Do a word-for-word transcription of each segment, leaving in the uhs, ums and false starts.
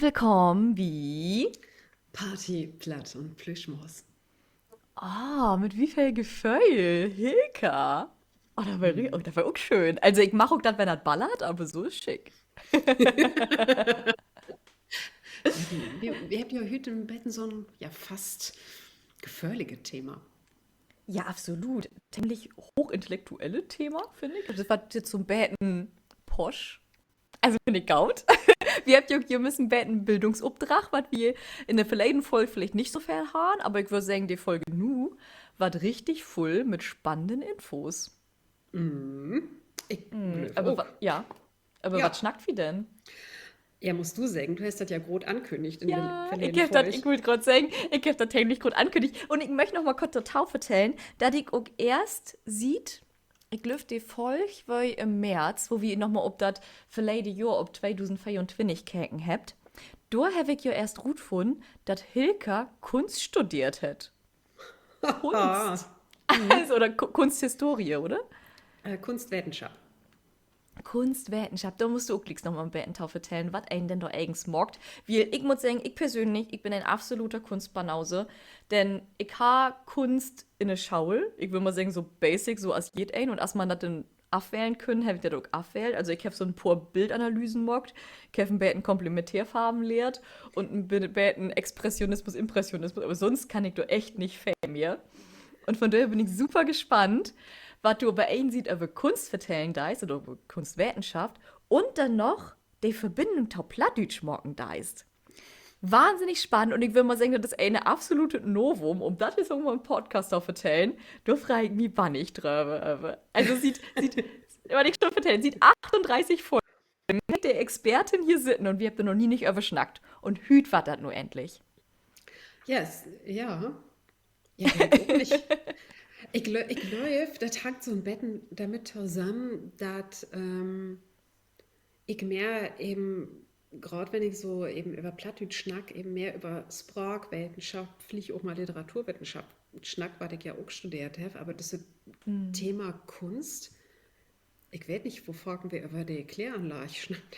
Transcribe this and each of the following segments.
Willkamen bi Party, Platt un Plüschmors. Ah, mit wie veel Geföhl, Hilka. Oh, dat weer ri-, oh, dat weer ok schöön. Also, ik mag ok dat, wenn dat ballert, aver so is schick. Wi, wi hebbt ja hüüt en beten so'n, ja, fast geföhrliket Thema. Ja, absolut. Temlich hoochintellektuelle Thema, finn ik. Dat warrt jetzt so'n beten posch. Also, finn ik goot. Wi hebbt ja ok hier müssen beten Bildungsopdrag, wat wi in de verleden Folg villicht nich so veel harrn, aver ik wöör seggen, de Folge nu warrt richtig vull mit spannenden Infos. Ik glööv aver wa-, ja. Aver wat snackt wi denn? Ja, musst du seggen, du hest dat ja groot ankünnigt in de verleden Folg. Ik wull graad seggen, ik heff dat temlich groot ankünnigt. Un ik möcht noch mal kort dorto vertellen, dat ik ok eerst siet, ik glööv, de Folg weer in März, wo wi noch mal op dat verleden Johr, op tweedusendveeruntwintig keken hebbt. Dor heff ik jo eerst rutfunnen, dat Hilka Kunst studeert hett. Kunst. Also, oder Ku-, Kunsthistorie, oder? Äh, Kunstwetenschap. Kunstwetenschap, dor musst du ok glieks noch mal en beten to vertellen, wat een denn dor egens maakt. Wiel, ik mutt seggen, ik persönlich, ik bün en absoluter Kunstbanause, denn ik harr Kunst in de School, ik will mal seggen, so basic, so as jedeen, un as man dat denn afwählen kunn, heff ik dat ok afwählt. Also, ik heff so 'n poor Bildanalysen maakt, ik heff en beten Komplementärfarven lehrt un en be-, beten Expressionismus, Impressionismus, aver sonst kann ik dor echt nich veel mehr. Un von dorher bün ik super gespannt, wat du op de een Siet över Kunst vertellen deist oder över Kunstwetenschap un denn noch de Verbinnen to Plattdüütsch maken deist. Wahnsinnig spannend un ik will mal seggen, dat is en absolutet Novum, um dat jetzt irgendwo in'n Podcast to vertellen. Dor frei ik mi bannig dröver, över. Also siet, siet, wat ik schon vertellen, siet achtundreißig Folgen hett de Expertin hier sitten un wi hebbt dor noch nie nich över snackt. Un hüüt warrt dat nu endlich. Yes, ja. Ja, weet ik ok nich. Ik glö-, ik glööv, dat hangt so 'n beten dormit tosamen, dat, ähm, ik mehr even, graad wenn ik so even över Plattdüütsch snack, even mehr över Spraakwetenschap, villicht ok mal Literaturwetenschap snack, wat ik ja ok studeert heff, aver düsse Thema Kunst, ik weet nich, wo faken wi över de Kläranlaag snackt.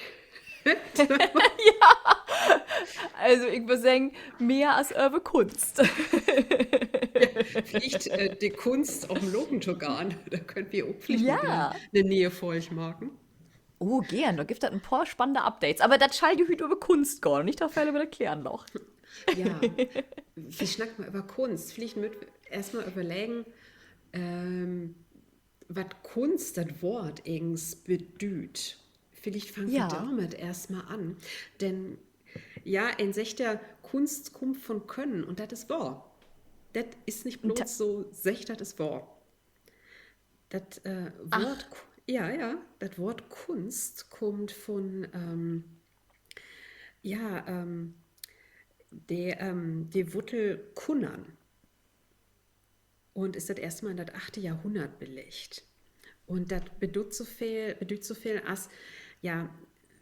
Ja, also ik würr seggen, mehr as över Kunst. Villicht, äh, de Kunst, op'n Lopen to gahn. Dor köönt wi ok villicht mal 'ne ne'e Folg maken. Oh, geern. Dor gifft dat en poor spannende Updates. Aver dat schall ja hüüt över Kunst gahn, nich to veel över dat Kläranlaag. Ja, wi snackt mal över Kunst. Villicht mööt wi eerstmal överleggen, ähm, wat Kunst, dat Woort egens bedüüdt. Villicht fangt wi dormit eerstmal an. Denn, ja, een seggt ja, Kunst kummt von Können un dat is wohr. Dat is nich blots so seggt, dat is wohr. Dat, äh, Woort Ku-, ja, ja, dat Woort Kunst kummt von, ähm, ja, ähm, de, ähm, de Wuttel kunnern. Un is dat eerste Mal in dat achte Johrhunnert belegt. Un dat bedüüdt so veel, bedüüdt so veel as, ja,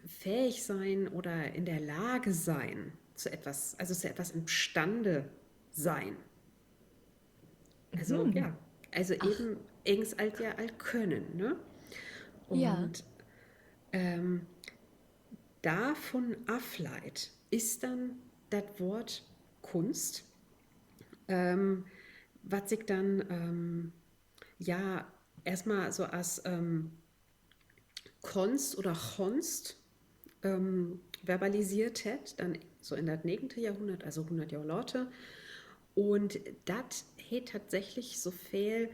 fähig sein oder in der Lage sein, zu etwas, also zu etwas imstande sein. Also, ja, also even egens al, ja, al können, ne? Un, ähm, dorvon afleidt is denn dat Woort Kunst, ähm, wat sik denn, ähm, ja, eerstmal so as, ähm, Konst oder Gonst, ähm, verbaliseert hett, denn so in dat negente Johrhunnert, also hunnert Johr later. Un dat heet tatsächlich so veel,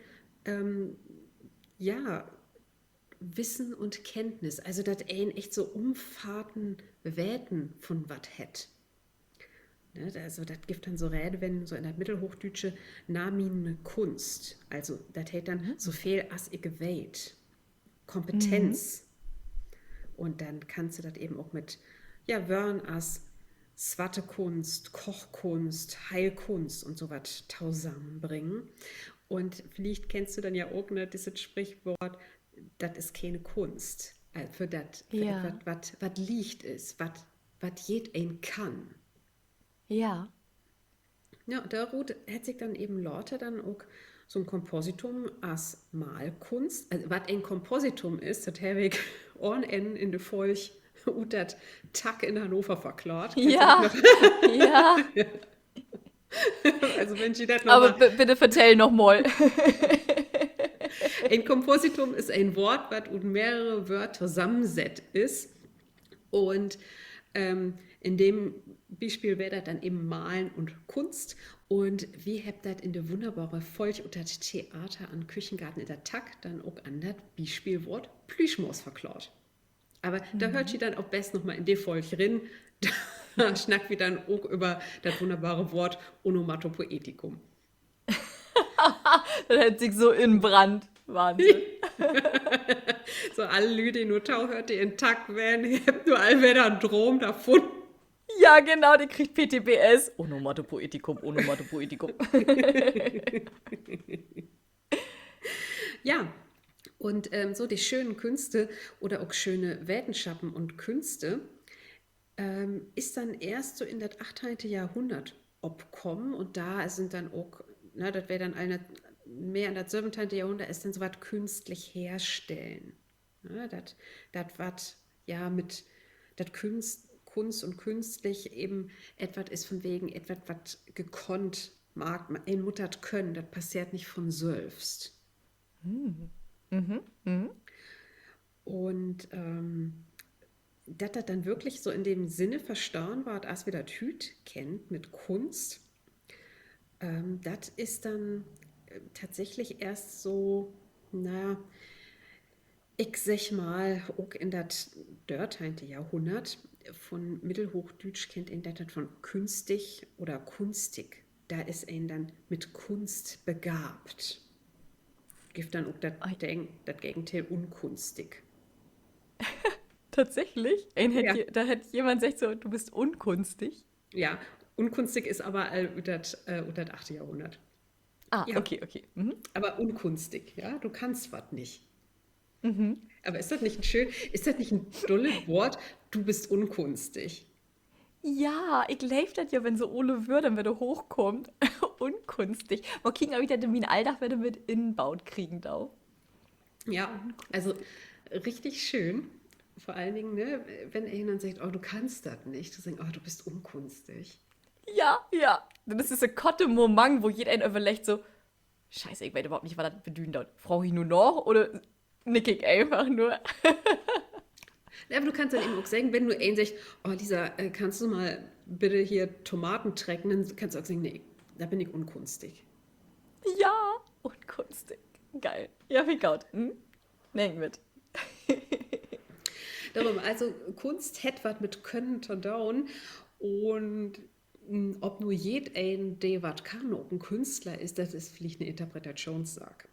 ähm, ja, Wissen und Kenntnis, also dat een echt so umfaten Weten von wat hett. Ne, also dat gifft denn so Redewennen, so in dat Middelhoochdüütsche, na mien Kunst. Also dat heet denn so veel as ik weet. Kompetenz. Un denn kannst du dat even ok mit, ja, Wöör as swarte Kunst, Kochkunst, Heilkunst un so wat tosamenbringen. Un villicht kennst du denn ja ok, ne, düsset Sprichwoort, dat is kene Kunst. Äh, för dat, för etwat, wat, wat licht is, wat, wat jedeen kann. Ja. Ja, dorut hett sik denn even later denn ok so'n Kompositum as Malkunst, also wat en Kompositum is, dat heff ik ahn Enn in de Folg ut dat Tack in Hannover verklaart. Ja. Also, wenn ji dat noch mal, aver bitte vertell noch mal. En Kompositum is en Woort, wat ut mehrere Wöör tosamensett is. Un in dem Bispeel weer dat denn even Malen un Kunst. Un wi hebbt dat in de wunnerbare Folg ut dat Theater an Küchengarten in dat Tack denn ok an dat Bispeel Woort Plüschmoors verklaart. Aver dor höört ji denn ok best noch mal in de Folg rin. Dor snackt wi denn ok över dat wunnerbare Woort Onomatopoetikum. Dat hett sik so inbrannt. Wahnsinn. So, alle Lüüd, de nu tohöört, de in Tack weren, de hebbt nu all wedder en Droom dorvun. Ja, genau, de kriegt P T B S. Onomatopoetikum, Onomatopoetikum. Ja, un so de schönen Künste oder ok schöne Wetenschappen un Künste is denn eerst so in dat achteihnte Johrhunnert opkamen un dor sünd denn ok, ne, dat weer denn al mehr in dat söventeihnte Johrhunnert, is denn so wat künstlich herstellen. Ne, dat, dat wat, ja, mit, dat Kunst, Kunst un künstlich even etwat is vun wegen etwat, wat gekonnt maakt, een mutt dat könen, dat passeert nich vun sülvst. Un dat dat denn würklich so in dem Sinne verstahn warrt, as wi dat hüüt kennt mit Kunst, dat is denn tatsächlich eerst so, na, ik segg mal, ok in dat dörteihnte Johrhunnert. Vun Middelhoochdüütsch kennt een dat denn vun künstig oder kunstig. Dor is een denn mit Kunst begaabt. Gifft denn ok dat Gegendeel, unkunstig. Tatsächlich? Dor hett jemand seggt so: Du büst unkunstig? Ja, unkunstig is aver al ut dat achte Johrhunnert. Aver unkunstig, ja, du kannst wat nich. Aver is dat nich en schöön, is dat nich en dullet Woort? Du büst unkunstig. Ja, ik leev dat ja, wenn so ole Wöör denn wedder hoochkaamt. Unkunstig. Mal kieken, of ik dat in mien Alldag wedder mit inbuut kriegen do. Ja, also richtig schöön. Vör allen Dingen, ne, wenn een denn seggt: Oh, du kannst dat nich, to seggen: Oh, du büst unkunstig. Ja, ja. Denn is disse korte Moment, wo jedeen överleggt so: Scheiße, ik weet överhaupt nich, wat dat bedüden deit. Fraag ik nu na oder nick ik eenfach nur? Ja, aver du kannst denn even ok seggen, wenn nu een seggt: Oh, Lisa, kannst du mal bitte hier Tomaten trecken? Denn kannst du ok seggen: Nee, dor bün ik unkunstig. Ja, unkunstig. Geil. Ja, finn ik goot. Nehm ik mit. Dorüm, also Kunst hett wat mit Können to doon. Un of nu jedeen, de wat kann, ok en Künstler is, dat is villicht en Interpretatschoonssaak.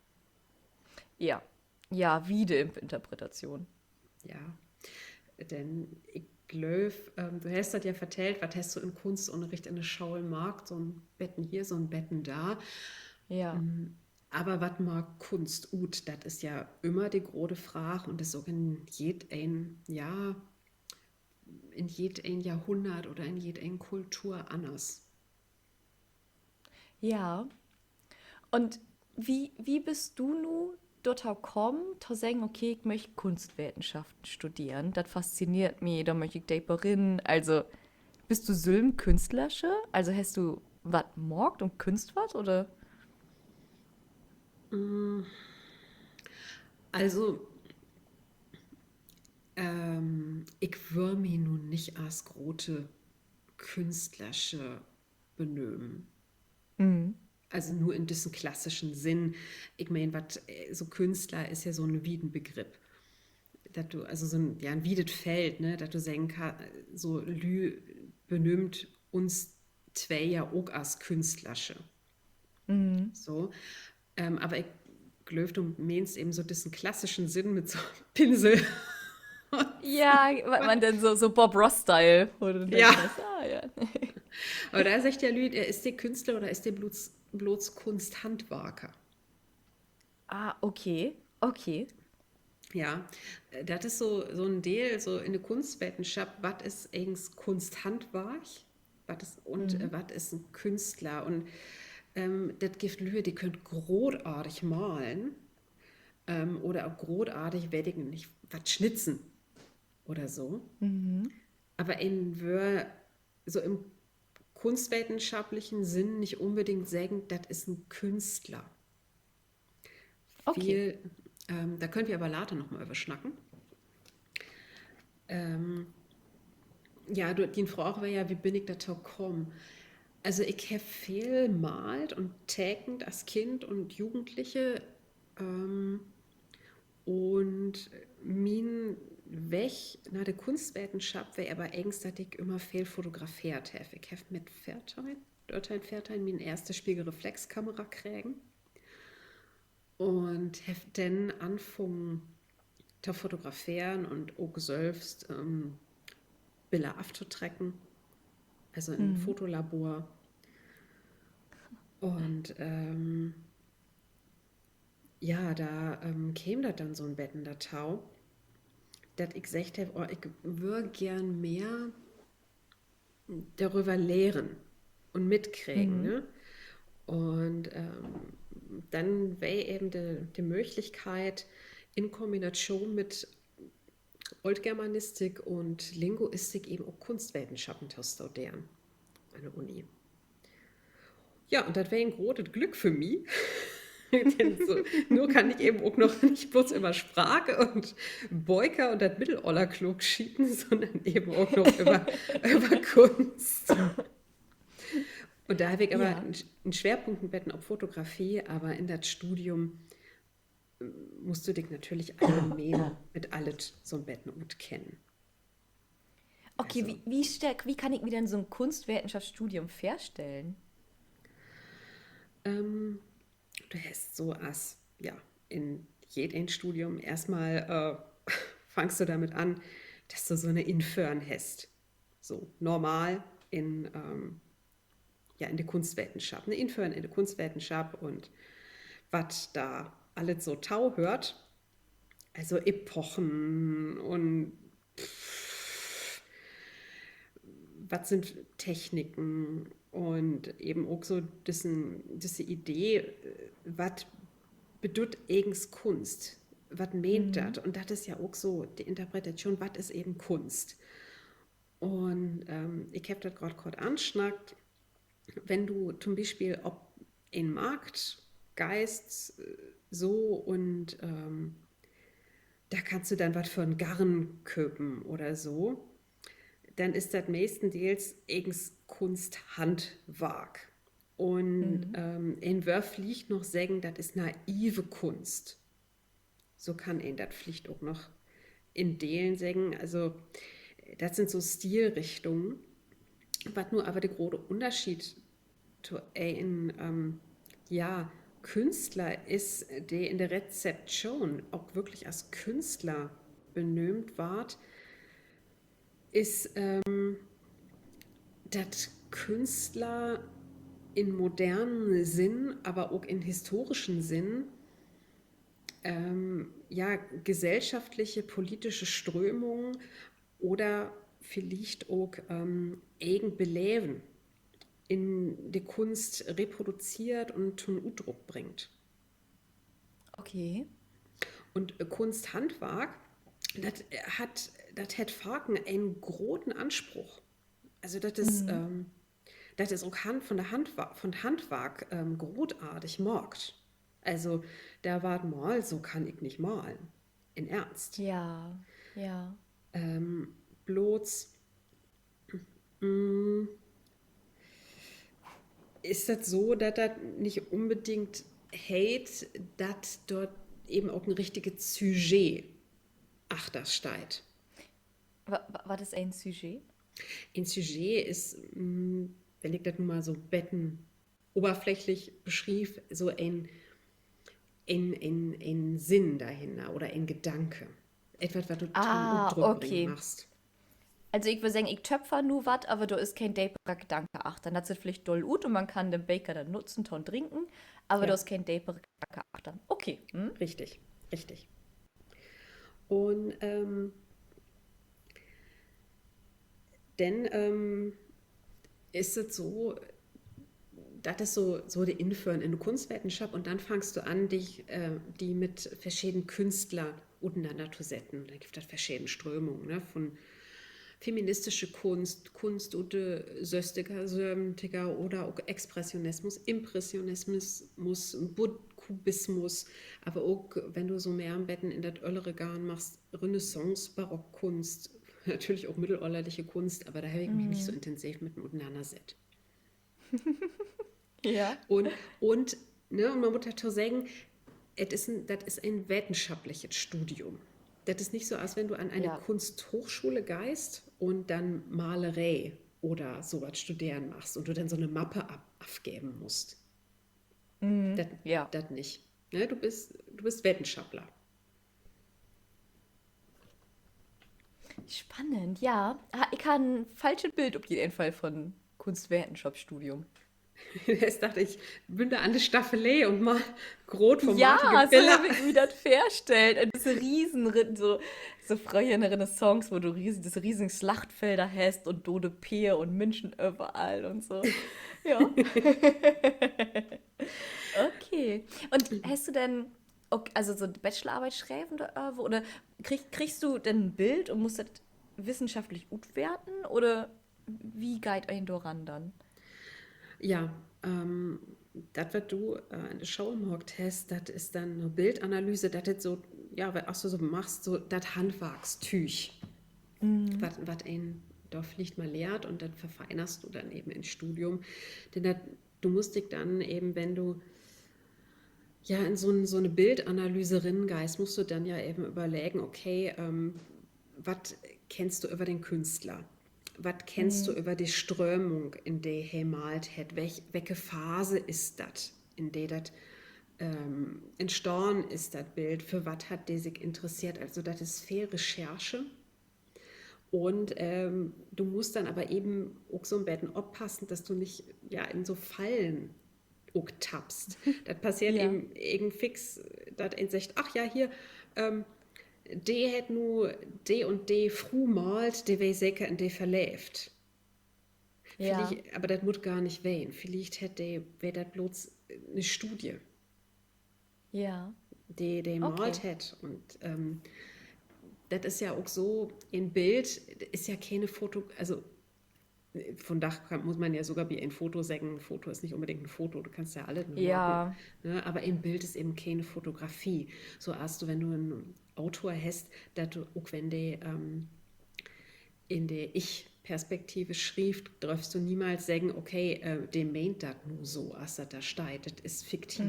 Ja, ja, wiede Interpretatschoon. Ja, denn ik glööv, du hest dat ja vertellt, wat hest du in Kunstünnerricht in de School maakt, so'n beten hier, so'n beten dor. Aver wat maakt Kunst ut? Dat is ja ümmer de grote Fraag un is ok in jedeen, ja, in jedeen Johrhunnert oder in jedeen Kultur anners. Ja. Un wo, wo büst du nu dorto kamen, to seggen: Okay, ik möcht Kunstwetenschaften studeren, dat faszineert mi, dor möcht ik deper rin? Also, büst du sülm Künstlersche? Also, hest du wat maakt un künstert, oder? Also, ik wöör mi nu nich as grote Künstlersche benömen. Also nu in düssen klassischen Sinn. Ik meen, wat, so Künstler is ja so'n wieden Begriff. Dat du, also so'n, ja, en wiedet Feld, ne, dat du seggen kannst, so Lüüd benöömt uns twee ja ok as Künstlersche. So. Aver ik glööv, du meenst even so düssen klassischen Sinn mit so Pinsel. Ja, wat man denn so, so Bob-Ross-Style, wo du denkst: Ah, ja. Aver dor seggt ja Lüüd, is de Künstler oder is de bloots, bloots Kunsthandwarker? Ah, okay, okay. Ja, dat is so, so'n Deel, so in de Kunstwetenschop, wat is egens Kunsthandwark? Wat is, un wat is en Künstler? Un dat gifft Lüüd, de köönt grootartig malen, oder ok grootartig, weet ik nich, wat snitzen. oder so. Aver een wöör so in'n kunstwetenschapplichen Sinn nich unbedingt seggen, dat is en Künstler. Veel, ähm, dor köönt wi aver later noch mal över snacken. Ähm, ja, du, dien Fraag weer ja, wo bün ik dorto kamen? Also, ik heff veel maalt un tekent as Kind un Jugendliche, ähm, un mien Weg na de Kunstwetenschap weer aver egens, dat ik ümmer veel fotografeert heff. Ik heff mit veerteihn, dörteihn, veerteihn mien eerste Spiegelreflexkamera kregen un heff denn anfungen to fotograferen un ok sülvst, ähm, Biller aftotrecken, also in Fotolabor. Un, ähm, ja, dor, ähm, keem dat denn so 'n beten dorto, dat ik seggt heff, oh, ik wöör geern mehr doröver lehren un mitkriegen, ne? Un, ähm, denn weer even de, de Mööglichkeit, in Kombination mit Ooltgermanistik un Linguistik even ok Kunstwetenschappen to studeren an de Uni. Ja, un dat weer en grotet Glück för mi. Denn so, nu kann ik even ok noch nich blots över Sprake un Böker un dat Middelöller klook schieten, sünnern even ok noch över, över Kunst. Un dor heff ik aver en, en Sweerpunkt en beten op Fotografie, aver in dat Studium musst du dik natürlich allgemeen mit allet so 'n beten utkennen. Okay, wo, wo, wo kann ik mi denn so 'n Kunstwetenschaftsstudium vörstellen? Ähm, du hest so as, ja, in jedeen Studium eerstmal, äh, fangst du dormit an, dat du so 'ne Inföhren hest. So, normal in, ähm, ja, in de Kunstwetenschap, ne? Inföhren in de Kunstwetenschap un wat dor allet so to höört. Also Epochen un wat sünd Techniken un even ok so düssen, düsse Idee, äh, wat bedüüdt egens Kunst? Wat meent dat? Un dat is ja ok so de Interpretatschoon, wat is even Kunst? Un, ähm, ik heff dat graad kort ansnackt. Wenn du to'n Bispeel op en Markt geihst, äh, so, un, ähm, dor kannst du denn wat för 'n Garn köpen oder so, denn is dat meestendeels egens Kunsthandwark. Un, ähm, een wöör villicht noch seggen, dat is naive Kunst. So kann een dat villicht ok noch in Delen seggen. Also, dat sünd so Stilrichtungen. Wat nu aver de grote Ünnerscheed to en, ähm, ja, Künstler is, de in de Rezeptschoon ok würklich as Künstler benöömt warrt, is, ähm, dat Künstler in modernen Sinn, aver ok in historischen Sinn, ähm, ja, gesellschaftliche, politische Strömungen oder villicht ok, ähm, egen Beleven in de Kunst reproduzeert un to'n Utdruck bringt. Okay. Un, äh, Kunsthandwark, dat, äh, hett, dat hett faken en groten Anspruch. Also dat is, ähm, dat is ok Hand-, von de Handwa-, von Handwark, ähm, grootartig maakt. Also, dor warrt maalt, so kann ik nich malen. In Eernst. Ja, ja. Ähm, blots, mm, is dat so, dat dat nich unbedingt heet, dat dor even ok en richtiget Sujet achter steiht. Wa-, wa-, wat is en Sujet? En Sujet is, mm, wenn ik dat nu mal so 'n beten oberflächlich beschriev, so en, en, en, en Sinn dorhinner oder en Gedanke. Etwat, wat du to'n Utdruck bringen magst. Also ik wöör seggen, ik töpfer nu wat, aver dor is keen depere Gedanke achter. Dat süht villicht doll ut un man kann den Beker denn nutzen to'n Drinken, aver dor is keen depere Gedanke achter. Okay. Richtig, richtig. Un, ähm, denn, ähm, is dat so, Dat is so, so de Inföhren in de Kunstwetenschop un denn fangst du an, di, äh, di mit verscheden Künstler utenanner to setten. Dor gifft dat verscheden Strömungen, ne? Vun feministische Kunst, Kunst ut de sösstiger, söventiger oder ok Expressionismus, Impressionismus, Bud-, Kubismus, aver ok, wenn du so mehr en beten in dat Öllere gahn magst, Renaissance, Barockkunst, natürlich ok middelöllerliche Kunst, aver dor heff ik mi nich so intensiv mit utenannersett. Ja. Un, un, ne, un man mutt dorto seggen, et is en, dat is en wetenschapplichet Studium. Dat is nich so, as wenn du an ene Kunsthoochschole geihst un denn Maleree oder so wat studeren magst un du denn so 'ne Mappe af-, afgeven musst. Dat, dat nich. Ne, du büst, du büst Wetenschapler. Spannend, ja. Ha-, ik harr en falschet Bild op jeden Fall von Kunstwetenschopsstudium. Hest dacht, ik bün dor an de Staffelee un maak groot formatige Biller. Ja, so heff ik mi dat vörstellt. Un disse riesen Re-, so, so fröher in de Renaissance, wo du ries-, disse riesen Slachtfelder hest un dode Peer un Minschen överall un so. Ja. Okay. Un hest du denn ok, also so Bachelorarbeit schreven doröver oder krieg-, kriggst du denn en Bild un musst dat wissenschaftlich utwerten oder wo geiht een dor ran denn? Ja, ähm, dat, wat du, äh, in de School maakt hest, dat is denn 'ne Bildanalyse, dat is so, ja, wat, as du so maakst, so dat Handwarkstüüg. Wat, wat een dor villicht mal lehrt un dat verfinerst du denn even in't Studium. Denn dat, du musst dik denn even, wenn du, ja, in so 'n, so 'ne Bildanalyse ringeihst, musst du denn ja even överleggen, okay, ähm, wat kennst du över den Künstler? Wat kennst du över de Strömung, in de he maalt hett? Welk-, welke Phase is dat, in de dat, ähm, entstahn is, dat Bild? För wat hett de sik interesseert? Also, dat is veel Recherche. Un, ähm, du musst denn aver even ok so 'n beten oppassen, dat du nich, ja, in so Fallen ok tappst. Dat passeert even, even fix, dat een seggt, ach ja, hier, ähm, de hett nu de un de Fru maalt, de weer seker in de verleevt. Villicht, aver dat mutt gor nich ween. Villicht hett de, weer dat blots 'ne Studie, de, de maalt hett. Un, ähm, dat is ja ok so, en Bild is ja kene Foto, also, vundaag kann, mutt man ja sogor bi en Foto seggen, en Foto is nich unbedingt en Foto, du kannst ja allens maken, ne? Aver en Bild is even kene Fotografie. So as du, wenn du en Autor hest, dat du, ok wenn de, ähm, in de Ich-Perspektive schrifft, dröffst du niemals seggen, okay, äh, de meent dat nu so, as dat dor steiht, dat is fiktiv.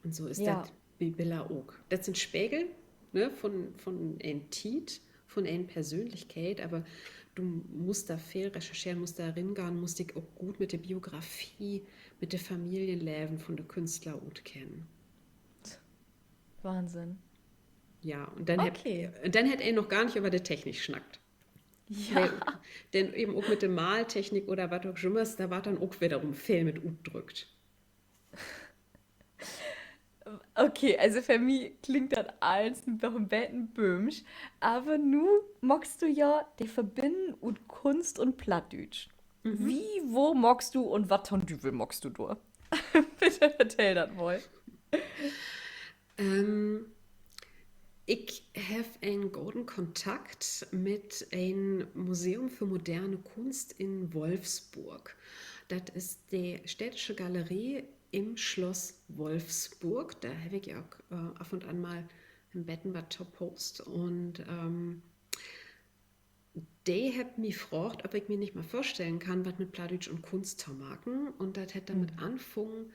Un so is dat bi Biller ok. Dat sünd Spegel, ne, vun, vun en Tiet, vun en Persönlichkeit, aver du musst dor veel rechercheren, musst dor ringahn, musst dik ok goot mit de Biografie, mit de Familienleven vun de Künstler utkennen. Wahnsinn. Ja, un denn hett, un denn hett een noch gor nich över de Technik snackt. Denn even ok mit de Maaltechnik oder wat ok jümmers, dor warrt denn ok wedderum veel mit utdrückt. Okay, also för mi klingt dat allens noch en beten böhmsch, aver nu maakst du ja de Verbinnen ut Kunst un Plattdüütsch. Wo, wo maakst du un wat to'n Düvel maakst du dor? Bitte vertell dat mal. Ähm, ik heff en goden Kontakt mit en Museum för moderne Kunst in Wolfsburg. Dat is de Städtische Galerie im Schloss Wolfsburg. Dor heff ik ja ok, äh, af un an mal en beten wat to post. Un, ähm, de hebbt mi fraagt, of ik mi nich mal vörstellen kann, wat mit Plattdüütsch un Kunst to maken. Un dat hett dormit anfungen,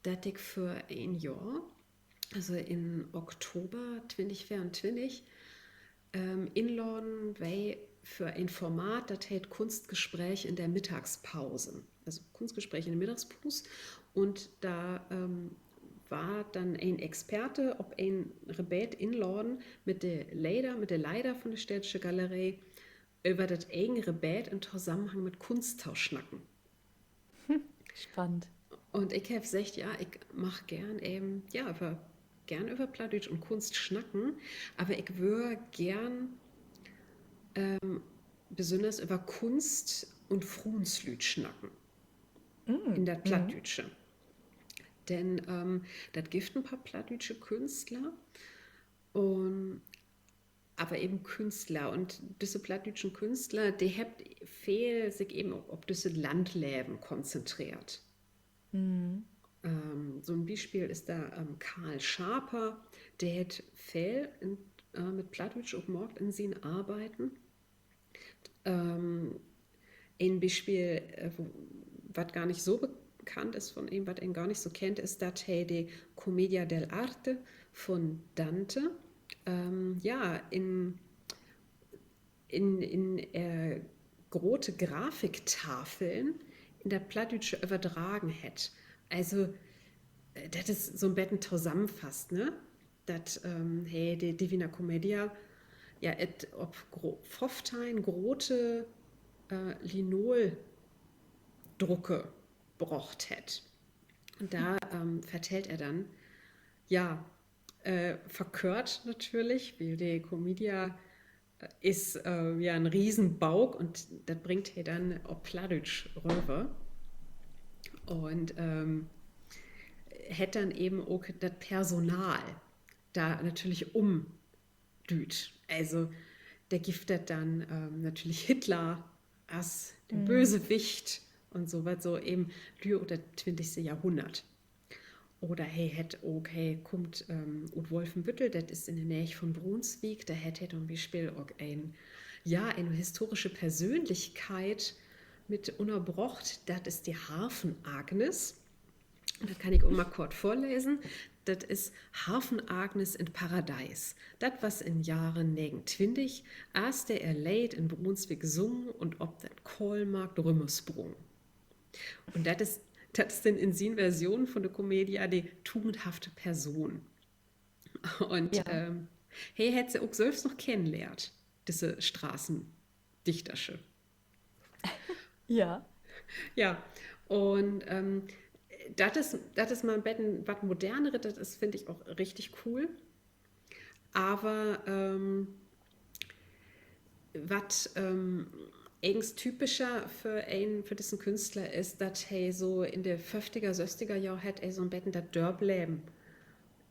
dat ik vör een Johr, also in Oktober twintig veeruntwintig, ähm, inladen weer för en Format, dat heet Kunstgespräch in der Mittagspause. Also Kunstgespräch in de Middagspaus. Un dor, ähm, warrt denn en Experte op en Rebeet inladen, mit de Leder, mit de Leider vun de Städtische Galerie över dat egen Rebeet in Tosamenhang mit Kunst to snacken. Spannend. Un ik heff seggt, ja, ik mag geern even, ja, över, geern över Plattdüütsch un Kunst snacken, aver ik wöör geern, ähm, besünners över Kunst un Fruenslüüd snacken. in dat Plattdüütsche. Denn, ähm, dat gifft en paar plattdüütsche Künstler, un, aver even Künstler. Un düsse plattdüütschen Künstler, de hebbt veel sik even ok op düsse Landleven konzentreert. Ähm, so'n Bispeel is dor, ähm, Karl Schaper, de hett veel in, äh, mit Plattdüütsch ok maakt in sien Arbeiten. Ähm, en Bispeel, äh, wo, wat gor nich so bekannt is von em, wat een gor nich so kennt, is, dat he de Commedia dell'arte von Dante, ähm, ja, in, in, in, äh, grote Grafiktafeln in dat Plattdüütsche överdragen hett. Also, äh, dat is so'n beten tosamenfasst, ne? Dat, ähm, he de Divina Commedia, ja, et op gro-, föffteihn grote, äh, Linoldrucke brocht hett. Un dor, ähm, vertellt he denn, ja, äh, verkört natürlich, wiel de Commedia, äh, is, äh, ja, en Riesenbauk un dat bringt he denn op Plattdüütsch röver. Un, ähm, hett denn even ok dat Personal dor natürlich ümdüüt. Also, dor gifft dat denn, ähm, natürlich Hitler as de Bösewicht un so wat, so even Lüüd ut dat twintigste Johrhunnert. Oder he hett ok, he kummt, ähm, ut Wolfenbüttel, dat is in de Neeg von Brunswiek, dor hett he to'n Bispeel ok en, ja, en historische Persönlichkeit mit ünnerbrocht, dat is de Harfen-Agnes. Dat kann ik ok mal kort vörlesen. Dat is: Harfen-Agnes in't Paradies. Dat was in Jahren negenuntwintig, as de ehr Leed in Brunswiek sungen un op den Kohlmarkt rümmersprungen. Un dat is, dat is denn in sien Version von de Commedia de tugendhafte Person. Un, ähm, he hett se ok sülvst noch kennenlehrt, disse Straßendichtersche. Ja. Ja, un, ähm, dat is, dat is mal en beten wat Moderneret, dat is, finn ik, ok richtig cool. Aver, ähm, wat, ähm, egens typischer för en, för dissen Künstler is, dat he so in de föfftiger, sösstiger Johr hett he so 'n beten dat Dörpleven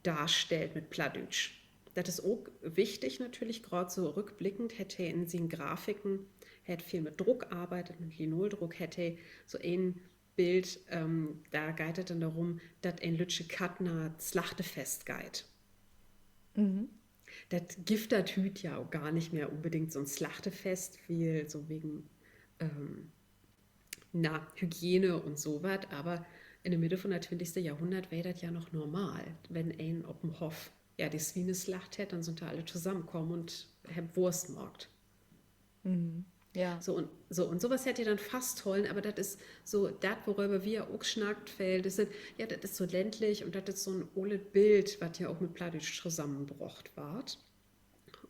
darstellt mit Plattdüütsch. Dat is ok wichtig natürlich, graad so rückblickend hett he in sien Grafiken, he hett veel mit Druck arbeidt, mit Linoldruck, hett he so en Bild, ähm, dor geiht dat denn dorum, dat en lüttje Katt na 't Slachtefest geiht. Dat gifft dat hüüt ja ok gor nich mehr unbedingt, so 'n Slachtefest, wiel so wegen, ähm, na, Hygiene un so wat, aver in de Midde von dat twintigste Johrhunnert weer dat ja noch normal, wenn een op en Hoff, ja, de Swiene slacht hett, denn sünd dor alle tosamenkamen un hebbt Wurst maakt. So, un, so, un so wat hett he denn fasthollen, aver dat is so dat, woröver wi ja ok snackt veel, dat is, ja, dat is so ländlich un dat is so 'n olet Bild, wat ja ok mit Plattdüütsch tosamenbrocht warrt.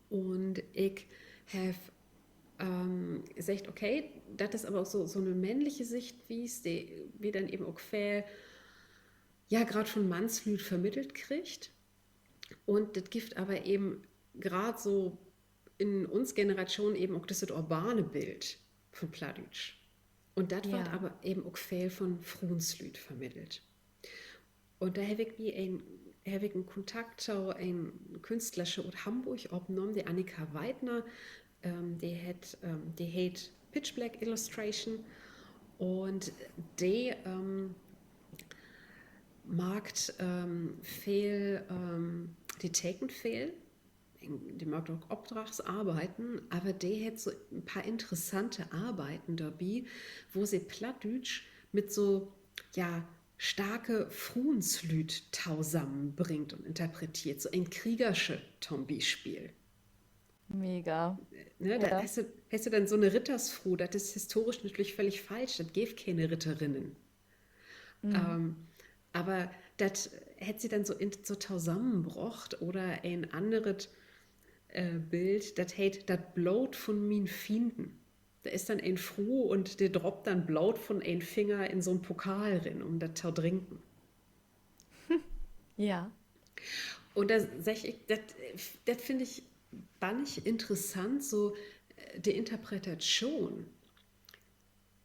Un ik heff, ähm, seggt, okay, dat is aver ok so, so 'ne männliche Sichtwies, de wi denn even ok veel, ja, graad von Mannslüüd vermittelt kriegt. Un dat gifft aver even graad so in uns Generation even ok düsset urbane Bild von Plattdüütsch. Un dat warrt aver even ok veel von Fruenslüüd vermittelt. Un dor heff ik mi en, heff ik en Kontakt to en Künstlersche ut Hamburg opnahmen, de Annika Weidner, ähm, de hett, ähm, de heet Pitch Black Illustration. Un de, ähm, maakt, ähm, veel, ähm, de tekent veel. De maakt ok Opdragsarbeiten, aver de hett so en paar interessante Arbeiten dorbi, wo se Plattdüütsch mit so, ja, starke Fruenslüüd tosamenbringt un interpreteert. So en Kriegersche to'n Bispeel. Mega. Ne, dor hest du, hest du denn so 'ne Rittersfru, dat is historisch natürlich völlig falsch, dat geev kene Ritterinnen. Ähm, aver dat hett se denn so in, so tosamenbrocht oder en anneret, äh, Bild, dat heet Dat Bloot von mien Fienden. Dor is denn en Fru un de droppt denn Bloot von en Finger in so 'n Pokal rin, um dat to drinken. Ja. Un dor segg ik, dat, dat finn ik bannig interessant, so, äh, de Interpretatschoon.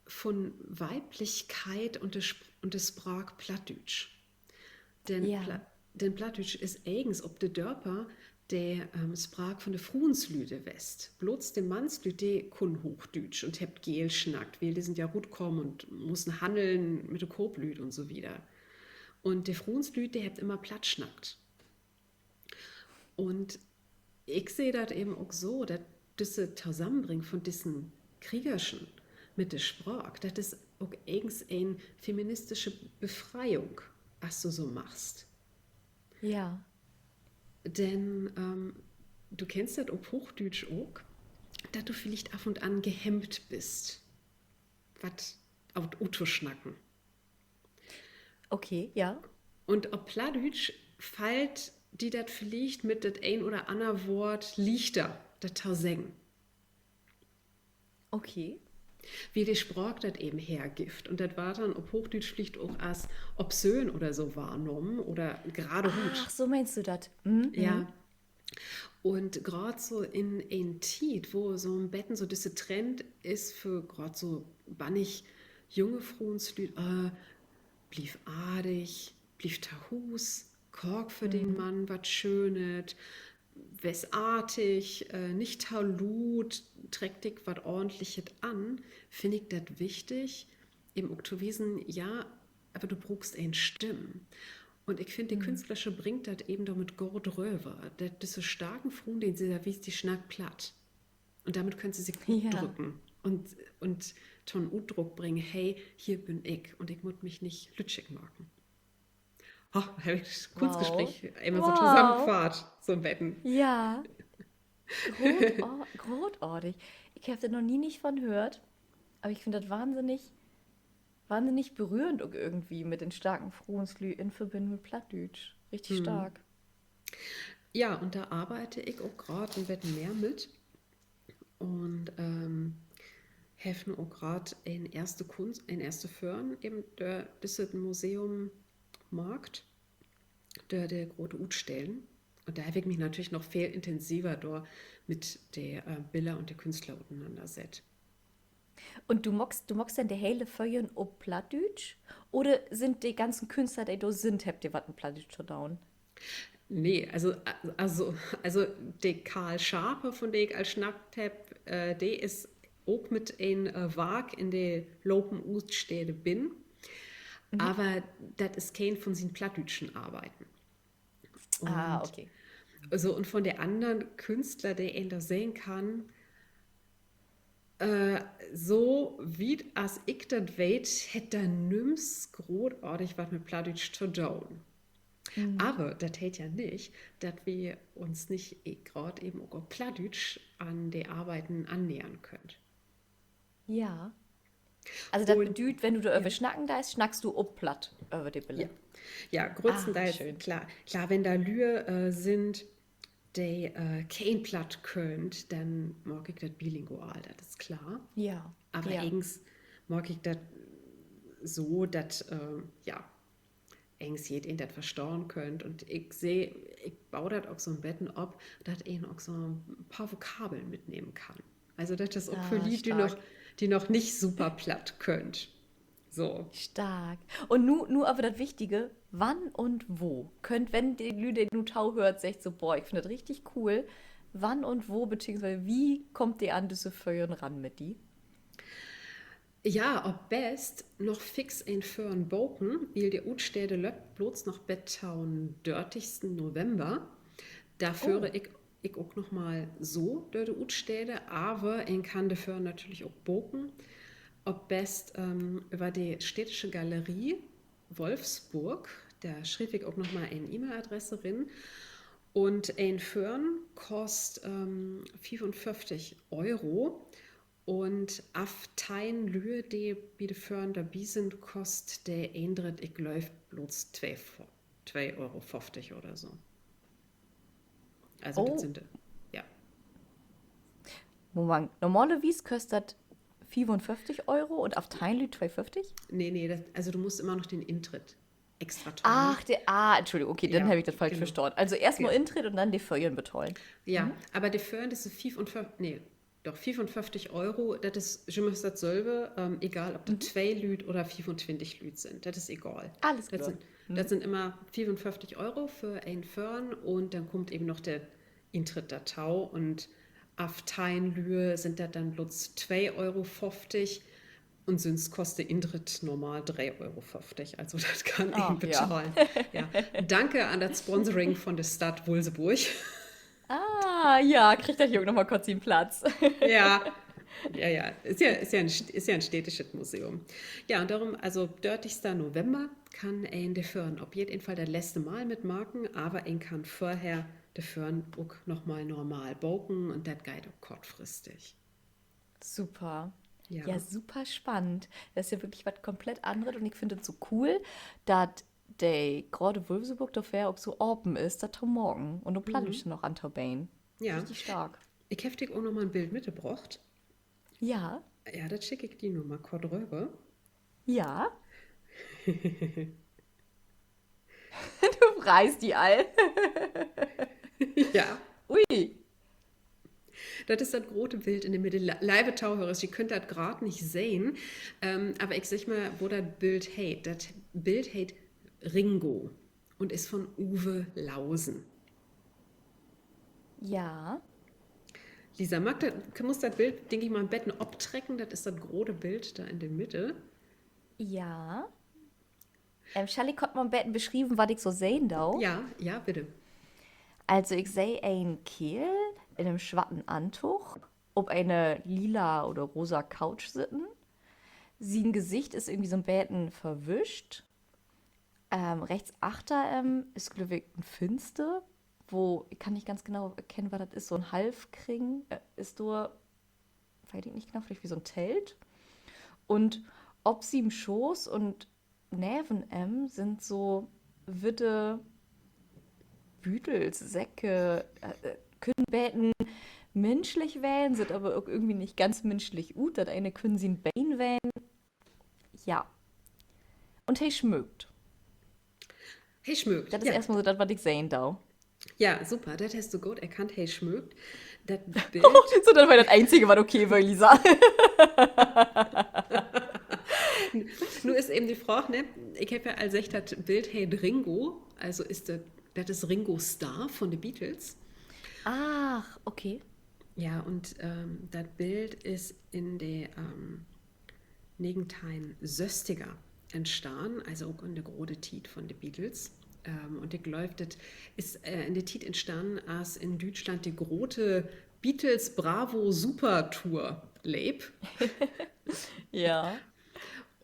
vun Weiblichkeit un de Sp-, un de Spraak Plattdüütsch. Denn Pla-, denn Plattdüütsch is egens op de Dörper de, ähm, Spraak vun de Fruenslüüd west. Blots de Mannslüüd, de kunnen Hoochdüütsch un hebbt geel snackt, wiel de sünd ja rutkamen un mussen hanneln mit de Kooplüüd un so wieder. Un de Fruenslüüd, de hebbt immer Platt snackt. Un ik seh dat even ok so, dat düsse Tosamenbringen vun dissen Kriegerschen mit de Spraak, dat is ok egens en feministische Befreiung, as du so maakst. Ja. Denn, ähm, du kennst dat op Hoochdüütsch ok, dat du villicht af un an gehemmt büst, wat ut-, uttosnacken. Okay, ja. Un op Plattdüütsch fallt di dat villicht mit dat een oder anner Woort lichter, dat to seggen. Okay. Wiel de Spraak dat even hergifft. Un dat warrt denn op Hoochdüütsch villicht ok as obszön oder so wahrnahmen oder geraderut. Ach, so meenst du dat? Ja. Un graad so in en Tiet, wo so 'n beten so düsse Trend is för graad so bannig junge Fruenslüüd, äh, bliev ardig, bliev to Huus, kaak för den Mann wat Schönet, wees artig, äh, nich to luut, treck dik wat Ordentlichet an, finn ik dat wichtig, even ok to wiesen, ja, aver du bruukst en Stimm. Un ik finn, de Künstlersche bringt dat even dormit goot röver, dat düsse starken Fruenslüüd, de se wiest, de snackt Platt. Un dormit köönt se sik utdrücken un, un to'n Utdruck bringen: Hey, hier bün ik un ik mutt mi nich lüttschig maken. Oh, heff ik dat Kunstgespreek even so tosamenfaat, so 'n beten. Ja. Groot-, grootartig. Ik heff dor noch nie nich von höört, aver ik finn dat wahnsinnig, wahnsinnig berührend ok irgendwie mit den starken Fruenslüüd in Verbinnen mit Plattdüütsch. Richtig stark. Ja, un dor arbeide ik ok graad en beten mehr mit. Un, ähm, heff nu ok graad en eerste Kunst-, en eerste Föhren even dör düsset Museum maakt, dör de grote Utstellen. Un dor heff ik mi natürlich noch veel intensiver dor mit de, äh, Biller un de Künstler utenannersett. Un du maakst, du maakst denn de hele Föhren op Plattdüütsch? Oder sünd de ganzen Künstler, de dor sünd, hebbt de wat mit Plattdüütsch to doon? Nee, also, a-, also, also de Karl Schaper, von de ik al snackt hebb, äh, de is ok mit en, äh, Wark in de lopen Utstede binnen. Aver dat is keen von sien plattdüütschen Arbeiden. So, un von de annern Künstler, de een dor sehn kann, äh, so wiet as ik dat weet, hett dor nüms grootartig wat mit Plattdüütsch to doon. Aver dat heet ja nich, dat wi uns nich e-, graad even ok op Plattdüütsch an de Arbeiden annähern köönt. Ja. Also dat bedüüdt, wenn du dor över snacken deist, snackst du op Platt över de Biller? Ja, gröttstendeels, klaar. Klaar, wenn dor Lüe, äh, sünd, de, äh, keen Platt köönt, denn maak ik dat bilingual, dat is klaar. Aver egens maak ik dat so, dat, äh, ja, egens jedeen dat verstahn köönt. Un ik seh, ik bau dat ok so 'n beten op, dat een ok so 'n poor Vokabeln mitnehmen kann. Also dat is ok för Lüüd, de noch, de noch nich super Platt köönt. So. Stark. Un nu, nu aver dat Wichtige, wann un wo? Köönt, wenn de Lüüd, de nu tohöört, seggt so: Boah, ik finn dat richtig cool. Wann un wo, beziehungsweise wie kummt de an düsse Föhren ran mit di? Ja, op best noch fix en Föhren boken, wiel de Utstede löppt blots noch bet to'n dörtigsten November. Dor föhr ik, ik ok noch mal so dör de Utstede, aver een kann de Föhren natürlich ok boken. Op best, ähm, över de Städtische Galerie Wolfsburg, dor schriev ik ok noch mal en E-Mail-Adresse rin. Un en Föhren kost, ähm, fiefunföfftig Euro. Un af teihn Lüe, de bi de Föhren dorbi sünd, kost de Intritt, ik glööv, blots twee, twee Euro föfftig oder so. Also, dat sünd, ja. Moment, normalerwies köst dat fiefunföfftig Euro un af teihn Lüüd twee föfftig? Nee, nee, dat, also du musst immer noch den Intritt extra tollen. Ach, de, ah, Entschuldigung, okay, denn heff ik dat falsch verstahn. Also eerstmal Intritt un denn de Föhren betahlen. Ja, aver de Föhren, dat is fiefunföfftig, nee, doch, fiefunföfftig Euro, dat is jümmers datsülve, ähm, egal, of dat twee Lüüd oder fiefuntwintig Lüüd sünd, dat is egal. Dat sünd, dat sünd jümmer fiefunföfftig Euro för een Föhren un denn kummt even noch de Intritt dorto un af teihn Lüüd sünd dat denn blots twee Euro föfftig. Un sünst kost de Intritt normal dree Euro föfftig. Also dat kann een betahlen. Ja. Danke an dat Sponsoring von de Stadt Wolfsburg. Ah, ja, kriggt dat hier ok noch mal kort sien Platz. Ja, ja, is ja, is ja en städtischet Museum. Ja, un dorüm, also dörtigsten November kann een de Föhren op jeden Fall dat letzte Mal mitmaken, aver een kann vörher de Föhren ok noch mal normal boken un dat geiht ok kortfristig. Super. Ja, super spannend. Dat is ja würklich wat komplett anneret un ik finn dat so cool, dat de Grote Wulfsborg dorför ok so apen is, dat to maken un ok Plattdüütsch noch antobeden. Richtig stark. Ik heff di ok noch mal en Bild mitbrocht. Ja. Ja, dat schick ik di nu mal kort röver. Ja. Du freist di all. Ja. Ui. Dat is dat grote Bild in de Midde. Leive Tohörers, ji köönt dat graad nich sehn, ähm, aver ik segg mal, wo dat Bild heet. Dat Bild heet Ringo un is von Uwe Lausen. Ja. Lisa, maak dat, musst dat Bild, denk ik mal, en beten optrecken. Dat is dat grote Bild dor in de Midde. Ja. Ähm, schall ik kort mal en beten beschrieven, wat ik so sehn do? Ja, ja, bitte. Also, ik seh en Keerl in en swatten Antog op ene lila oder rosa Couch sitten. Sien Gesicht is irgendwie so 'n beten verwischt. Ähm, rechts achter em is, glööv ik, en Finster, wo, ik kann nich ganz genau erkennen, wat dat is, so 'n Halfkring, äh, is dor, weet ik nich genau, villicht wie so 'n Telt. Un op sien Schoot un neven em sünd so witte Büdels, Säcke, äh, äh, köönt beten minschlich ween, süht aver ok irgendwie nich ganz minschlich ut. Dat ene köönt sien Been ween. Ja. Un he smöökt. He smöökt, dat is eerstmal so dat, wat ik sehn do. Ja, super, dat hest du goot erkannt, he smöökt. Dat Bild. So, dat weer dat Eenzige, wat okay weer, Lisa. Nu is even de Fraag, ne? Ik heff ja al seggt, dat Bild heet Ringo, also is dat, dat is Ringo Starr von de Beatles. Ach, okay. Ja, un, ähm, dat Bild is in de, ähm, negenteinsösstiger entstahn, also ok in de grote Tiet von de Beatles. Ähm, un ik glööv, dat is, äh, in de Tiet entstahn, as in Düütschland de grote Beatles-Bravo-Super-Tour leep. Ja.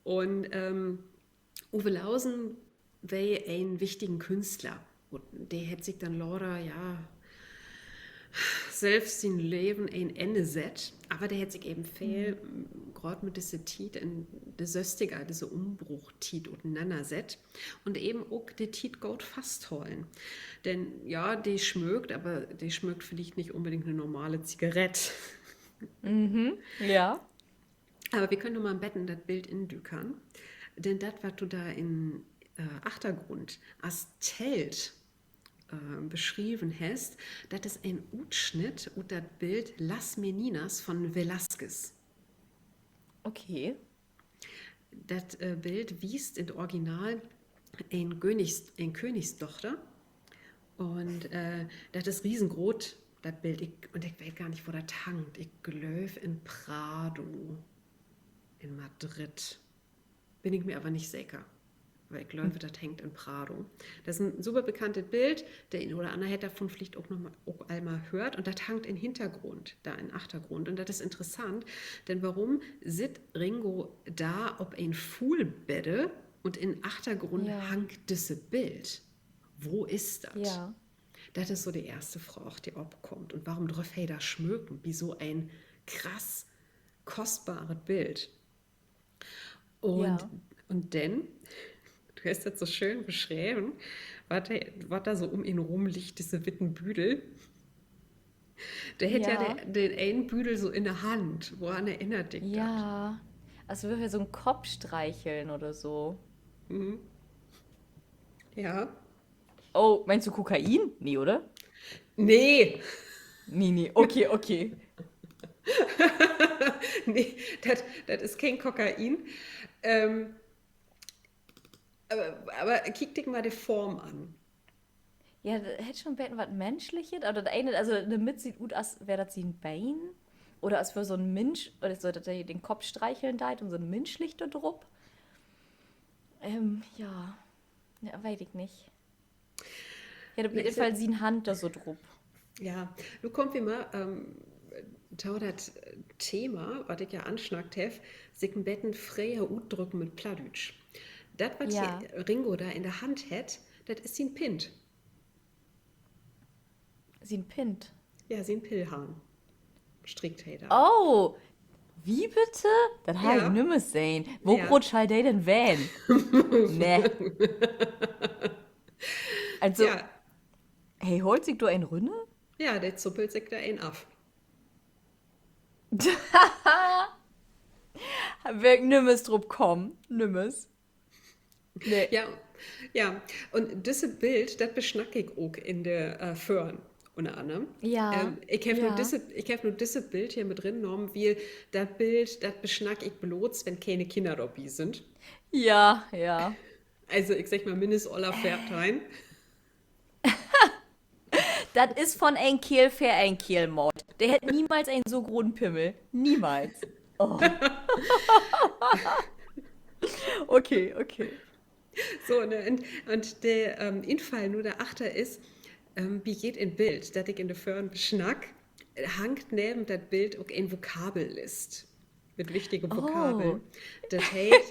Un, ähm, Uwe Lausen weer en wichtigen Künstler. Un de hett sik denn later, ja, sülvst sien Leven en Enn sett. Aver de hett sik even veel, graad mit disse Tiet in de Sösstiger, disse Umbruchtiet utenannersett. Un even ok de Tiet goot fasthollen. Denn, ja, de smöökt, aver de smöökt villicht nich unbedingt 'ne normale Zigarett. Ja. Aver wi köönt noch mal 'n beten in dat Bild indükern. Denn dat, wat du dor in, äh, Achtergrund as Telt, äh, beschreven hest, dat is en Utsnitt ut dat Bild Las Meninas von Velázquez. Okay. Dat, äh, Bild wiest in't Original en Königs-, en Königsdochter. Un, äh, dat is riesengroot, dat Bild. Ik, un ik weet gor nich, wo dat hangt. Ik glööv in Prado in Madrid. Bün ik mi aver nich seker. Aver ik glööv, dat hangt in Prado. Dat is en super bekanntet Bild. De een oder anner hett dorvon villicht ok noch mal, ok al mal höört. Un dat hangt in Hintergrund, dor in Achtergrund. Un dat is interessant, denn worüm sitt Ringo dor op en Fuulbedde un in Achtergrund hangt disse Bild? Wo is dat? Dat is so de eerste Fraag, de opkummt. Un worüm dröff he dor smöken bi so en krass kostbaret Bild? Un, un denn, du hest dat so schöön beschreven, wat he, wat dor so üm em rum liggt, disse witten Büdel. De hett ja de, den enen Büdel so in de Hand. Woran erinnert di dat? Also, wöör he so'n Kopp streicheln oder so. Ja. Oh, meenst du Kokain? Nee, oder? Nee. Nee, nee. Okay, okay. Nee, dat, dat is keen Kokain. Aver, aver kiek di mal de Form an. Ja, dat hett schon beten wat Minschlichet, aver dat ene, also, de Mitt süht ut, as weer dat sien Been. Oder as weer so'n Minsch, oder so, dat he den Kopp streicheln deit un so'n Minsch liggt dor drup. Ähm, ja. Ja, weet ik nich. He hett op jeden Fall sien Hand dor so drup. Ja, nu kaamt wi mal, ähm, to dat Thema, wat ik ja ansnackt heff, sik en beten freer utdrücken mit Plattdüütsch. Dat, wat hier Ringo dor in de Hand hett, dat is sien Pint. Sien Pint? Ja, sien Pillhahn. Strickt he dor. Oh, wie bitte? Dat harr ik nümmers sehn. Wo groot schall de denn ween? Nee. Also, he haalt sik dor een rünner? Ja, de zuppelt sik dor een af. Weer ik nümmers drup kamen, nümmers. Nee. Ja, ja. Un düsse Bild, dat besnack ik ok in de, äh, Föhren, ünner annern. Ja. Ähm, ik heff nu düsse, ik heff nu düsse Bild hier mit rinnahmen, wiel dat Bild, dat besnack ik blots, wenn kene Kinner dorbi sünd. Ja, ja. Also, ik segg mal, minnestens öller veerteihn. Dat is von en Keerl för en Keerl maalt. De hett niemals en so groten Pimmel. Niemals. Oh. Okay, okay. So, ne, un, un de, ähm, Infall nu dorachter is, ähm, bi jeed en Bild, dat ik in de Föhren besnack, hangt neven dat Bild ok en Vokabellist mit wichtige Vokabeln. Dat heet,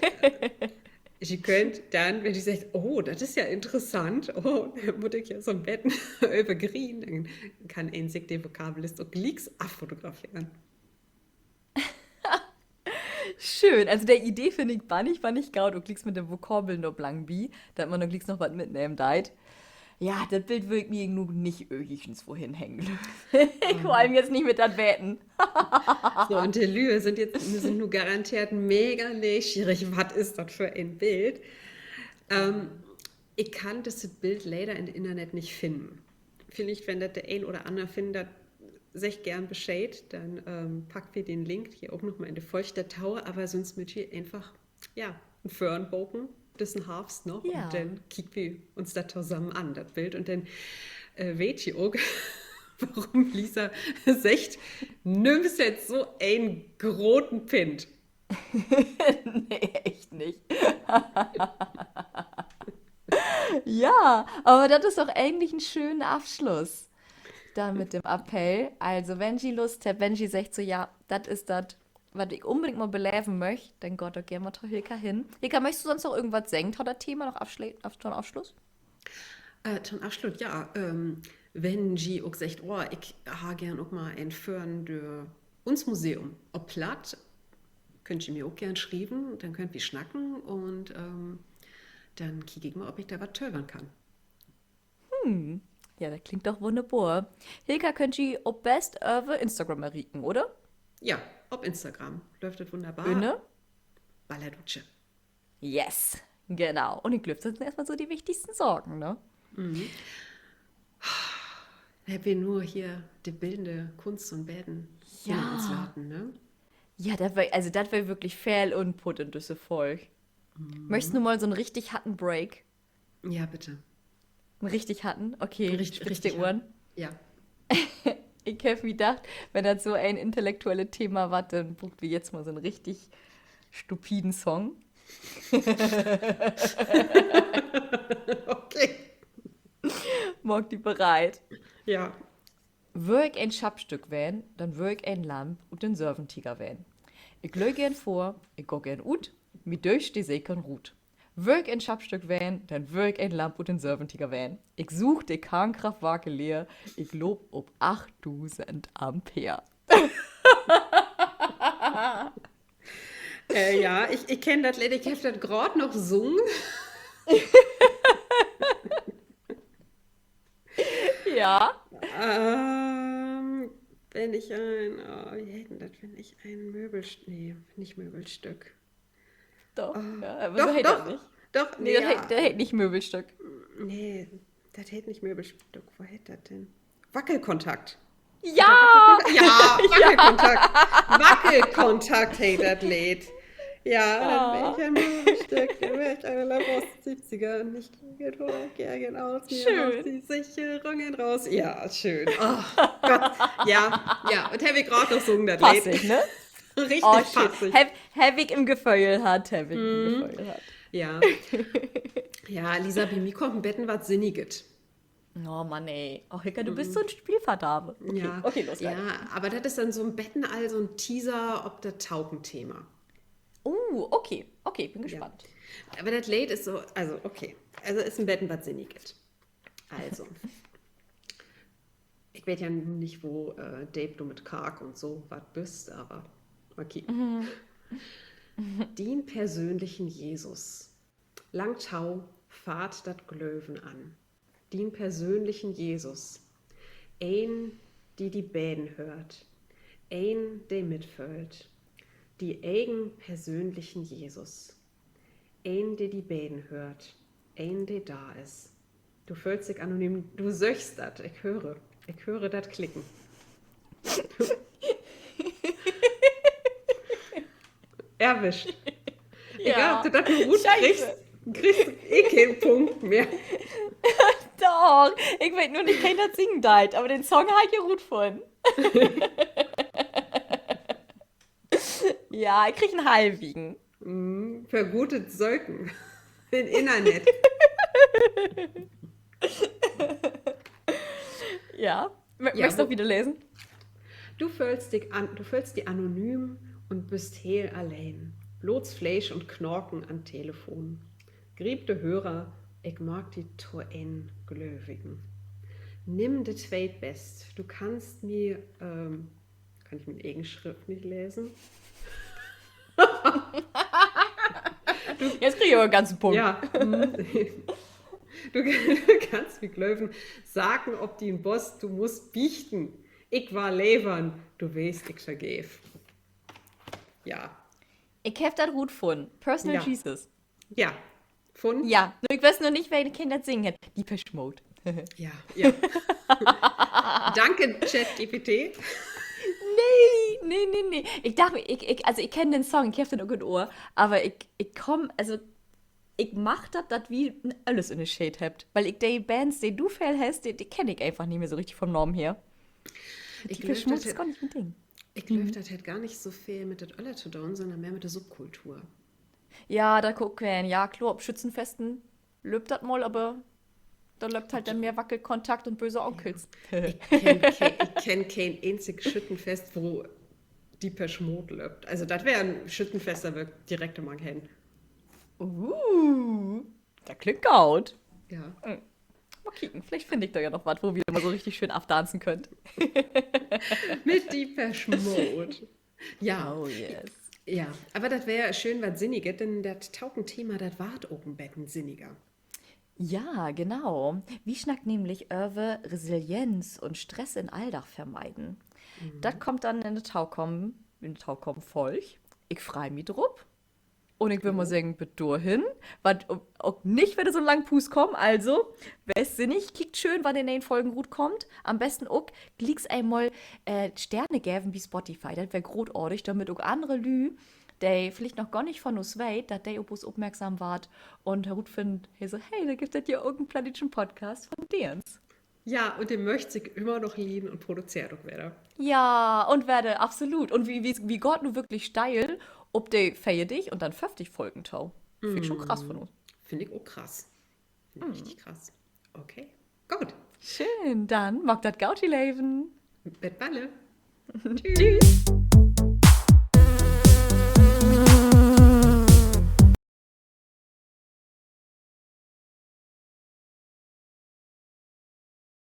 ji köönt denn, wenn ji seggt: Oh, dat is ja interessant, oh, dor mutt ik ja so'n beten över grienen, denn kann een sik de Vokabellist ok glieks affotograferen. Schöön. Also de Idee finn ik bannig, bannig goot, ok glieks mit de Vokabeln dor blangenbi, dat man dor glieks noch wat mitnehmen deit. Ja, dat Bild wöör ik mi nu nich irgendwo henhängen. Ik, vör allem jetzt nich mit dat Weten. So, un de Lüüd sünd jetzt, sünd nu garanteert mega neeschierig. Wat is dat för en Bild? Ähm, ik kann düsset Bild leider in 't Internet nich finnen. Villicht, wenn dat de een oder anner finnen deit, seggt geern Bescheed, denn, ähm, packt wi den Link hier ok noch mal in de Folg dorto, aver sünst mööt ji eenfach, ja, en Föhren boken, düssen Harvst noch, un denn kiekt wi uns dat tosamen an, dat Bild. Un denn, äh, weet ji ok, worüm Lisa seggt: Nimm jetzt so en groten Pint. Nee, echt nich. Ja, aver dat is doch egentlich en schönen Afsluss denn mit den Appell. Also, wenn ji Lust hebbt, wenn ji seggt so: Ja, dat is dat, wat ik unbedingt mal beleven möcht, denn gaht doch geern mal to Hilka hen. Hilka, möchst du sünst noch irgendwat seggen to dat Thema noch afschle-, af-, to'n Afsluss? Äh, to'n Afsluss, ja, ähm, wenn ji ok seggt: Oh, ik harr geern ok mal en Föhren dör uns Museum op Platt, köönt ji mi ok geern schrieven, denn köönt wi snacken un, ähm, denn kiek ik mal, of ik dor wat tövern kann. Ja, dat klingt doch wunnerbor. Hilka köönt ji op best över Instagram errieken, oder? Ja, op Instagram löppt dat wunnerbor. Ünner? Ballerdutsche. Yes, genau. Un ik glööv, dat sünd eerstmal so de wichtigsten Saken, ne? Hebbt wi nu hier de bildende Kunst so'n beten hinner uns laten, ne? Ja, dat weer, also dat weer würklich veel Input in düsse Folg. Möchst nu mal so'n richtig harten Break? Ja, bitte. En richtig harten? Okay, spitz de Ohren. Ja. Ik heff mi dacht, wenn dat so en intellektuelle Thema warrt, denn bruukt wi jetzt mal so'n richtig stupiden Song. Okay. Maak di bereit. Ja. Wöör ik en Schappstück ween, denn wöör ik en Lamp ut den Söventiger ween. Ik lööp geern vör, ik gah geern ut, mi döögt de Seken ruut. Wöör ik en Schappstück ween, denn wöör ik en Lamp ut den Söventiger ween. Ik suug de Kernkraftwarke leer, ik loop op achtdusend Ampere. Äh, ja, ik, ik kenn dat Leed, ik heff dat graad noch sungen. Ja. Ähm, wenn ik en, oh, wie heet denn dat? Wenn ik en Möbelst-, nee, nich Möbelstück. Doch, ja, aver so heet dat nich. Doch, nee, dat heet nich Möbelstück. Nee, dat heet nich Möbelstück. Wo heet dat denn? Wackelkontakt. Ja, Wackelkontakt. Wackelkontakt heet dat Leed. Ja, denn weer ik ja mal en Stück, denn weer ik eine Laus aus de siebziger, nicht geht vor Gärgen aus, mir aus de Sicherungen raus. Ja, schön. Oh Gott. Ja, ja, dat heff ik graad noch sungen, dat Leed. Passig, ne? Richtig passig. Heff, heff ik im Geföhl hatt, heff ik im Geföhl hatt. Ja. Ja, Lisa, bi mi kummt en beten wat Sinniget. Oh Mann, ey. Och, Hilka, du büst so 'n Spielverdarver. Okay, okay, los, ja, aver dat is denn so 'n beten al so 'n Teaser op dat Tauken-Thema. Uh, okay, okay, bün gespannt. Aver dat Leed is so, also, okay. Also, is en beten wat Sinniget. Also, ik weet ja nu nich, wo, äh, deep du mit Kark un so wat büst, aver okay. Dien persönlichen Jesus. Lang tau, faat dat Glöven an. Dien persönlichen Jesus. Een, de di beden höört. Een, de mitföhlt. Dien egen persönlichen Jesus. Een, de di beden höört. Een, de dor is. Du föhlst di anonym, du söchst dat. Ik höör, ik höör dat Klicken. Erwischt. Egal, of du dat nu rutkriggst, kriggst eh keen Punkt mehr. Doch, ik weet nu nich, keen dat singen deit, aver den Song harr ik ja rutfunnen. Ja, ik krieg en halvigen. För godet Söken in Internet. Ja, möchst du noch wieder lesen? Du föhlst di an-, du föhlst di anonym un büst heel alleen. Blots Fleesch un Knaken an Telefon. Griep de Hörer, ik maak di to en Glövigen. Nimm de Tweetbest, du kannst mi, ähm, kann ik mien egen Schrift nich lesen? Jetzt krieg ik aver 'n ganzen Punkt. Ja. Du kannst mi glöven, Saken op dien Bost, du musst biechten. Ik warr levern, du weetst, ik vergeev. Ja. Ik heff dat rutfunnen. Personal Jesus. Ja. Vun? Ja, nu, ik weet noch nich, wen, keen dat singen hett. Depeche Mode. Ja, ja. Danke, ChatGPT. Nee, nee, nee, nee. Ik dach, ik, ik, also ik kenn den Song, ik heff den ok in't Ohr, aver ik, ik kumm, also, ik mag dat, dat wi en Öllersünnerscheed hebbt, wiel ik de Bands, de du veel hest, de, de kenn ik eenfach nich mehr so richtig vun Naam her. Depeche Mode is gor nich mien Ding. Ik glööv, dat hett gor nich so veel mit dat Öller to doon, sünnern mehr mit de Subkultur. Ja, dat ok, ja, kloor, op Schützenfesten löppt dat mal, aver dor löppt halt denn mehr Wackelkontakt un Böhse Onkels. Ik kenn keen, ik kenn keen eenzig Schüttenfest, wo Depeche Mode löppt. Also, dat weer en Schüttenfest, dor wöör ik direkt mal hen. Uh, dat klingt goot. Ja. Mal kieken, villicht finn ik dor ja noch wat, wo wi mal so richtig schöön afdanzen köönt. Mit Depeche Mode. Ja. Oh, yes. Ja, aver dat weer schöön wat Sinniget, denn dat Tauken-Thema, dat warrt ok en beten sinniger. Ja, genau. Wi snackt nämlich över Resilienz un Stress in'n Alldag vermeiden. Dat kummt denn in de taukamen, in de taukamen Folg. Ik frei mi drup. Un ik würr mal seggen, bit dorhen, wat ok nich wedder so 'n lang Puus kummt, also, weest sinnig, kiekt schöön, wann de ne'en Folgen rutkaamt. An'n besten ok glieks eenmal, äh, Sterne geven bi Spotify. Dat weer grootartig, dormit ok annere Lüüd, de villicht noch gor nich vun us weet, dat de op us opmerksam warrt un rutfinnt, he so, hey, dor gifft dat ja ok en plattdüütschen Podcast vun Deerns. Ja, un de möcht sik jümmer noch lieden un produzeert ok wedder. Ja, un wedder, absolut. Un wi, wi, wi gaht nu würklich steil op de veertig un denn föfftig Folgen to. Finn ik schon krass vun us. Finn ik ok krass. Finn ik richtig krass. Okay, goot. Schöön, denn maakt dat goot, ji Leven. Bit balle. Tschüss.